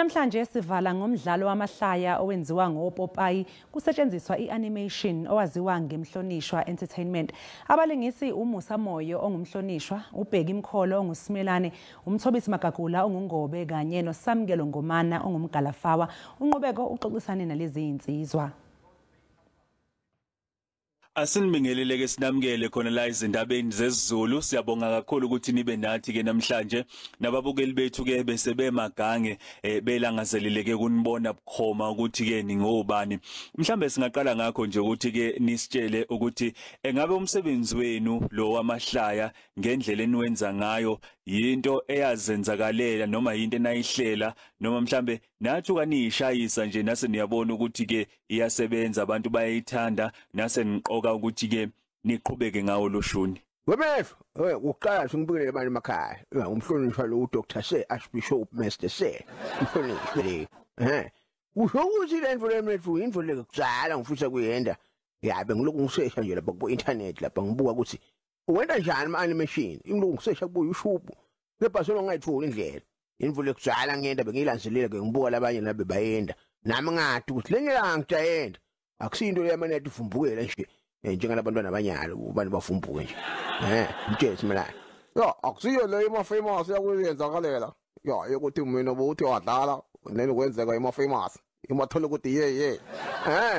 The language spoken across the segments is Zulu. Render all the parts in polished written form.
Namhlanje sivala ngomdlalo wamahlaya owenziwa ngopopayi kusetshenziswa i-animation owaziwa ngemhlonishwa Entertainment. Abalingisi uMusa Moyo ongumhlonishwa, uBheki Mkholo onguSimelane, uMthobisi Magagula onguNgobe kanye noSamkelo Ngomana ongumgalafawa. UNqubeko uxoxisane nalezi insizwa. Asinibingelele ke sinamukele khona la izindabeni zesiZulu. Siyabonga kakhulu ukuthi nibe nathi ke namhlanje nababukeli bethu ke bese bemagange belangazelele ke kunibona bukhoma ukuthi ke ningobani. Mhlambe singaqala ngakho nje ukuthi ke nisitshele ukuthi engabe umsebenzi wenu lo wamahlaya ngendlela eniwenza ngayo yinto eyazenzakalela noma yinto enayihlela noma mhlambe nathi kanishayisa nje nase niyabona ukuthi ke iyasebenza abantu bayayithanda nase niqoka ukuthi ke niqhubeke ngawo lo shuni. Wemef, uqala singibukele abantu emakhaya. Umhlonishwa lo uDr. Se Archbishop Master Se. Umhlonishwa le. Usho ukuthi le nto lemethu into le kudzala ngifisa kuyenda. Ya bengilokhu ngisesha nje lapha ku internet lapha ngibuka ukuthi wenda njani ama animation. Ingilokhu ngisesha ku YouTube. Kepha solo ngayitholi indlela. Into le kudzala ngiyenda bengiyilandelela ke ngibuka labanye nabe bayenda. Nami ngathi ukuthi lenye ngijayenda. Akusinto leyamane ivumbukela nje njengalabantwana abanyalo abantu bavumbuke nje. Mtshele mina. Ya akusiyo le ima famous yakuyenzakalela. Ya yokuthi mina bothi wadlala nene kwenzeka ima famous. Imathola ukuthi ye.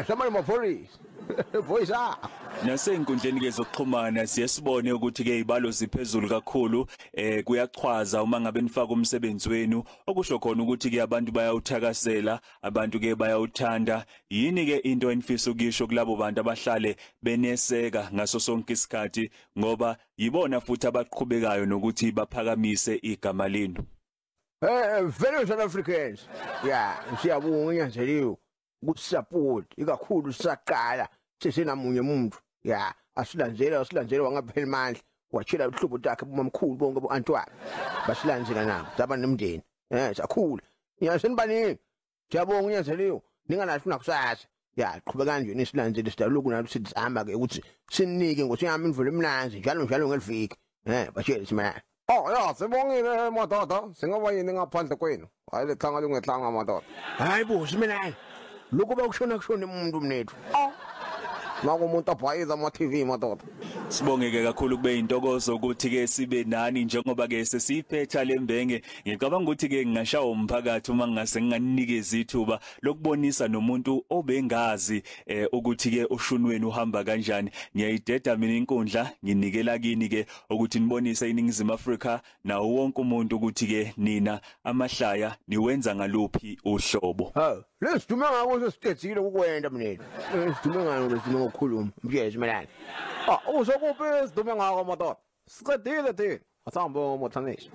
Samanye mapholisa. Voice. Nasenkundleni ke zokuxhumana siyesibone ukuthi ke ibalo ziphezulu kakhulu, kuyachwaza uma ngabe nifaka umsebenzi wenu, okusho khona ukuthi ke abantu bayawuthakasela, abantu ke bayawuthanda. Yini ke into enifisa ukuyisho kulabo bantu abahlale beneseka ngaso sonke isikhathi, ngoba yibona futhi abaqhubekayo nokuthi baphakamise igama lenu? Fellow South Africans. Ya, siyabonga inyanzeliwe ukuthi ikakhulu sisaqala sesenamunye umuntu. Ya, asilandzela wangaphela amandla wachela uhlobo takhe bomamkhulu bonke bo-Antoine basilandzela nabo saba nemndeni. Sakhula. Niyasenibaningi. Siyabonga inyanzeliwe ningalahli nakusasa. Ya, qhubeka nje nisilandzele sidaloku nathi sizihamba ke ukuthi sinike ngosiyami imvula emnanzi njalo njalo ngeliviki. Bashele simana. Oh ya, sibongile madoda, singaba yini ngaphandle kwenu? Hayi lehlanga lungehlanga madoda. Hayi bo simelane. Lokho bakushona kushona umuntu mnethu. Naku umuntu abhayiza ama TV madoda. Sibongeke kakhulu kube intokozo ukuthi ke sibe nani njengoba ke sesiphetha lembenge. Ngicabanga ukuthi ke ngingashawa umphakathi uma ngingase nginganikeza ithuba lokubonisa nomuntu obengazi ukuthi ke ushuni wenu uhamba kanjani. Ngiyayideda mina inkundla, nginikela kini ke ukuthi nibonise iNingizimu Afrika nawo wonke umuntu ukuthi ke nina amahlaya niwenza ngaluphi uhlobo. Lesidume ngako sesiqedile ukwenda mnethu. Lesidume ngako lesidume ngokukhuluma. Mjezi melana. Usokuphi sidume ngako madoda? Siqedile thina. Asambe ngomothanisha.